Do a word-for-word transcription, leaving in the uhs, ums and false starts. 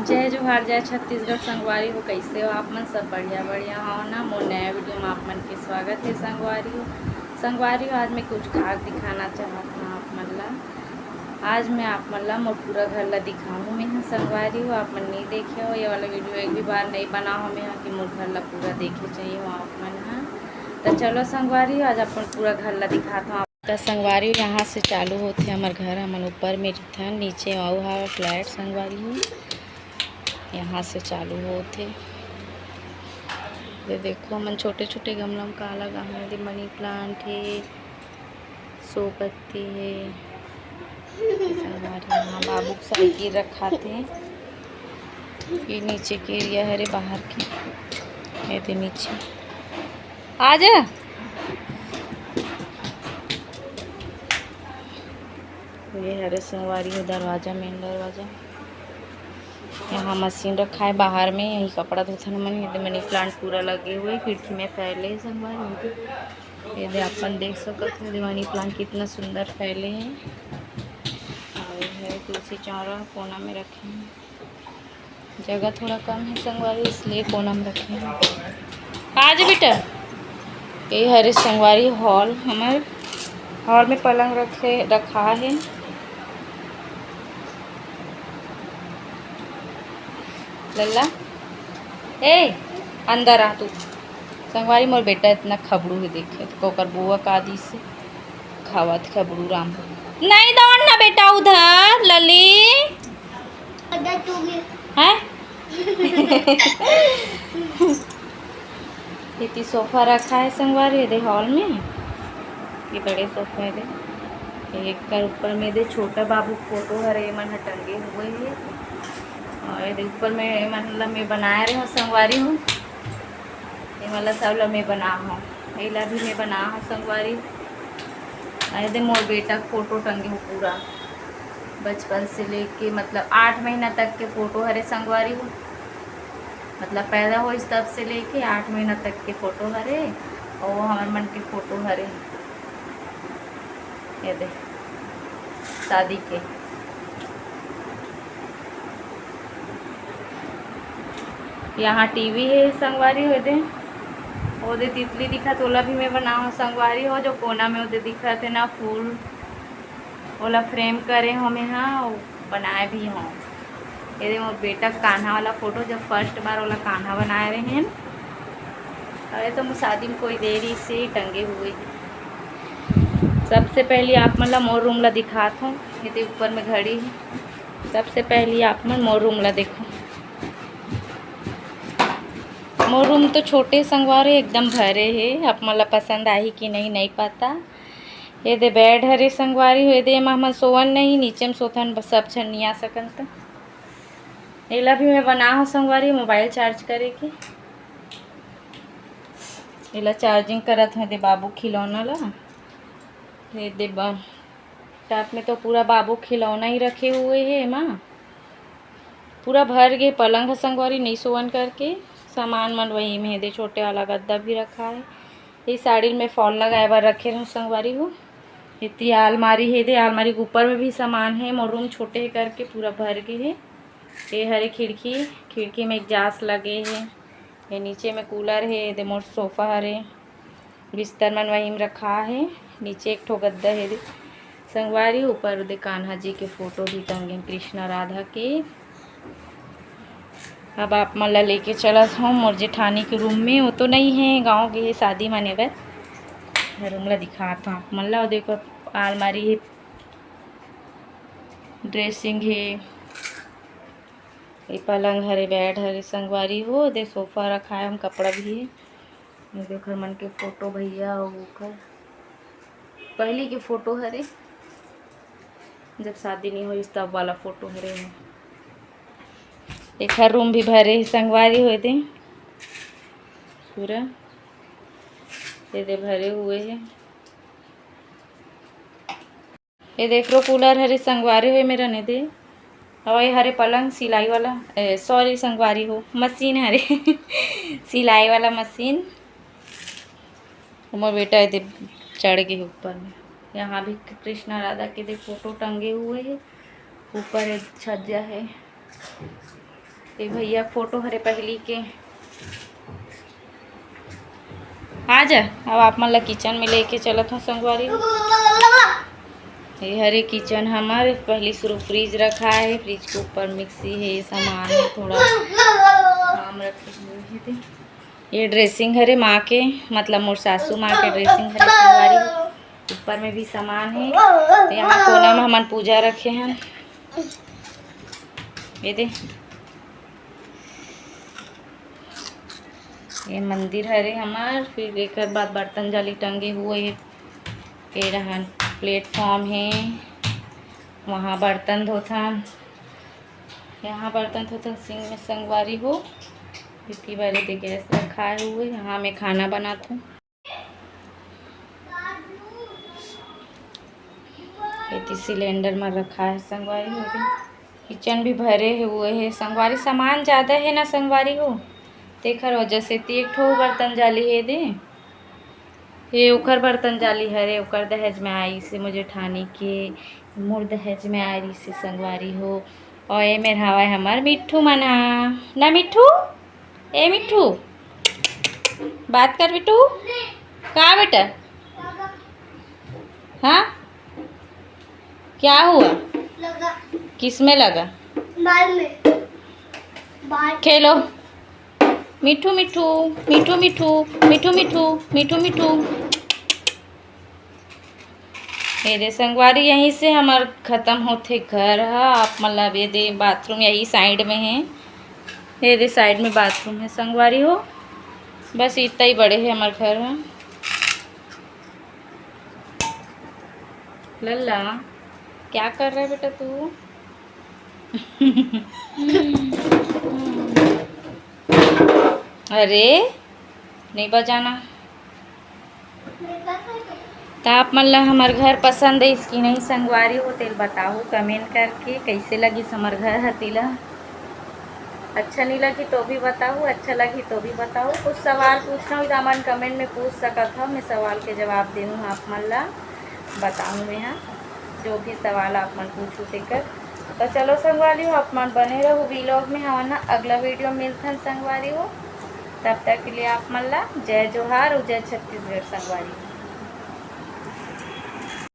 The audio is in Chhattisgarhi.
जय जोहार, जय छत्तीसगढ़ संगवारी हो। कइसे हो आप मन? सब बढ़िया, बढ़िया हो ना? मोर नया वीडियो में आप मन के स्वागत हे संगवारी हो। संगवारी हो, आज मैं कुछ खास दिखाना चाहत हूँ आप मन ला। आज मैं आप मन ला मोर पूरा घर ला दिखाहूँ मैं ह संगवारी हो। आप मन नइ देखे हो ये वाला वीडियो, एक भी बार नइ बनाहूँ मैं ह कि मोर घर ला पूरा देखे चाहिए हो आप मन ह। त चलो संगवारी हो, आज अपन पूरा घर ला दिखात हूँ। त संगवारी हो, यहाँ से चालू होथे हमर घर। हमन ऊपर में रथन, नीचे अउ हा फ्लैट संगवारी हो। यहाँ से चालू होथे। ये देखो, हमन छोटे-छोटे गमला में का लगा हन, एदे मनी प्लांट हे, सो पत्ती हे। संगवारी हो, यहाँ बाबू के साइकिल रखाथे। ये नीचे के एरिया हरे बाहर के, एदे नीचे। आ जा। ये हरे संगवारी हो दरवाजा, मेन दरवाजा। यहाँ मशीन रखा है बाहर में, यही कपड़ा धोथन मन। ये दे मनी प्लांट पूरा लगे हुए, खिड़की में फैले हे संगवारी हो। ये दे अपन देख सकत हो, ये दे मनी प्लांट कितना सुंदर फैले हे। और ये तुलसी चौरा कोना में रखे हैं। जगह थोड़ा कम है संगवारी, इसलिए कोना में रखे हैं। आ जा बेटा। ये हरे संगवारी हॉल, हमर हॉल में पलंग रखे, रखा है। लल्ला, ए, अंदर आ तू। संगवारी, मोर बेटा इतना खबड़ू है, देखे तो ओकर बुआ का दी से खावत खबड़ू राम। नहीं दौड़ना बेटा उधर, लली। अगर तू भी हैं? इति सोफा रखा है संगवारी, ये दे हॉल में। ये बड़े सोफा है दे। एक कर ऊपर में दे छोटा बाबू फोटो हरे, ये मन ह टंगे हुए है। और ये दे ऊपर में ये मन ला मैं बनाए रहे हूँ संगवारी हो। ये मन ला सब ला मैं बना हूँ, एला भी मैं बना हूँ संगवारी। और ये दे मोर बेटा के फोटो टंगे हो पूरा, बचपन से लेके मतलब आठ महीना तक के फोटो हरे संगवारी हो। मतलब पैदा होइस तब से लेके आठ महीना तक के फोटो हरे, और वो हमर मन के फोटो हरे। ये दे, शादी के। यहाँ टीवी है संगवारी हो दे। वो दे तितली दिखत, ओला भी मैं बनाऊँ संगवारी हो। जो कोना में वो दे दिखत है ना फूल, ओला फ्रेम करे हो मैं, हाँ, वो बनाए भी हो। ये दे मोर बेटा कान्हा वाला फोटो, जब फर्स्ट बार ओला कान्हा बनाए रहे हैं। अरे तो मोर शादी में कोई दे रही से टंगे हुए। सबसे पहले आप मन ला मोर रूम ला दिखात हूँ। ये दे ऊपर में घड़ी है। सबसे पहले आप मन मोर रूम ला देखो। मोर रूम तो छोटे संगवारी एकदम भरे हे। आप मन ला पसंद आही कि नहीं, नहीं पता। ये दे बेड हरे संगवारी हो, ये दे एमा हमन सोवन नहीं, नीचे में सोथन बस, सब झन निया सकन त। एला भी मैं बना हो संगवारी, मोबाइल चार्ज करे के। एला चार्जिंग करत हूँ, दे बाबू खिलौना ला। ये दे बा-, टॉप में तो पूरा बाबू खिलौना ही रखे हुए हे एमा। पूरा भर गे पलंग ह संगवारी, नई सोवन करके। सामान मन वही में हे दे, छोटे वाला गद्दा भी रखा है। ये साड़ी में फॉल लगाए बर रखे रहूँ संगवारी हो। इति आलमारी हे दे, आलमारी के ऊपर में भी सामान है। मोर रूम छोटे हे करके पूरा भर गे हे। ये हरे खिड़की, खिड़की में एग्जास्ट लगे हे। ये नीचे में कूलर हे, ये दे मोर सोफा हरे। बिस्तर मन वही में रखा हे। नीचे एक ठो गद्दा हे दे संगवारी, ऊपर दे कान्हा जी के फोटो भी टंगे, कृष्णा राधा के। अब आप मन ला लेके चलत हूँ मोर जेठानी के रूम में। वो तो नहीं है, गाँव गे हे शादी माने बर। रूम ला दिखात हूँ आप मन ला। वो देखो, आलमारी हे, ड्रेसिंग हे, ये पलंग हरे, बेड हरे संगवारी हो। दे सोफा रखा है, हम कपड़ा भी है। ये देखो, मन के फोटो भैया अउ ओकर पहली के फोटो हरे, जब शादी नहीं होइस तब वाला फोटो हरे। एकर रूम भी भरे हे संगवारी हो दे पूरा, ये दे भरे हुए है। ये देख लो कूलर हरे संगवारी हो मेरा ने दे। और ये हरे पलंग सिलाई वाला, ए, सॉरी संगवारी हो, मशीन हरे सिलाई वाला मशीन। मोर बेटा ये दे चढ़ गए ऊपर में। यहाँ भी कृष्णा राधा के दे फोटो टंगे हुए है। ऊपर एक छज्जा है। ये भैया फोटो हरे पहली के। आ जा, अब आप मन ला किचन में लेके चलत हूँ संगवारी। ये हरे किचन हमर, पहली शुरू फ्रिज रखा है, फ्रिज के ऊपर मिक्सी है, सामान है, थोड़ा काम रखे हुए हैं। ये ड्रेसिंग हरे माँ के, मतलब मोर सासू माँ के ड्रेसिंग हरे संगवारी। ऊपर में भी सामान है। तो यहाँ कोना में हमन पूजा रखे हैं। ये दे, ये मंदिर हरे हमार। फिर एक बाद बर्तन जाली टंगे हुए है। ये रहन प्लेटफॉर्म है, वहाँ बर्तन धोथन, यहाँ बर्तन धोथन सिंक में संगवारी हो। इतनी बारे दे गैस रखा हुए, यहाँ मैं खाना बनाता हूँ। एती सिलेंडर में रखा है संगवारी हो। किचन भी भरे हुए है संगवारी, सामान ज़्यादा है ना संगवारी हो, तेखर वजह से ती एक ठो बर्तन जाली है दे। ये ओकर बर्तन जाली हरे, ओकर दहेज में आई से मुझे ठानी के, मोर दहेज में आई रही से संगवारी हो। और ये मेर हवाए हमार मिट्ठू मना ना मिट्ठू, ए मिट्ठू, बात कर बिट्टू। का बेटा? हाँ, क्या हुआ? लगा। किस में लगा? बाल में। बाल। खेलो। मिट्ठू मिट्ठू, मिट्ठू मिट्ठू, मिट्ठू मिट्ठू, मिट्ठू मिट्ठू। ये दे संगवारी, यहीं से हमर खत्म होथे घर ह। आप मतलब ये दे बाथरूम यही साइड में है, ये दे साइड में बाथरूम है संगवारी हो। बस इतना ही बड़े है हमर घर ह। लल्ला, क्या कर रहा है बेटा तू? अरे, नहीं बजाना। त आप मन ला हमर घर पसंद है इसकी नहीं संगवारी हो, तेल बताओ कमेंट करके, कैसे लगी हमर घर हतीला। अच्छा नहीं लगी तो भी बताओ, अच्छा लगी तो भी बताओ। कुछ सवाल पूछना हो तो हमन कमेंट में पूछ सकत हो, मैं सवाल के जवाब देहूँ आप मन ला, बताऊँ मैं हाँ जो भी सवाल आप मन पूछू तेकर। तो चलो संगवारी हो, आप मन बने रहो व्लॉग में, हमन ना अगला वीडियो मिलथन संगवारी हो। तब तक के लिए आप मन ला जय जोहार और जय छत्तीसगढ़ संगवारी।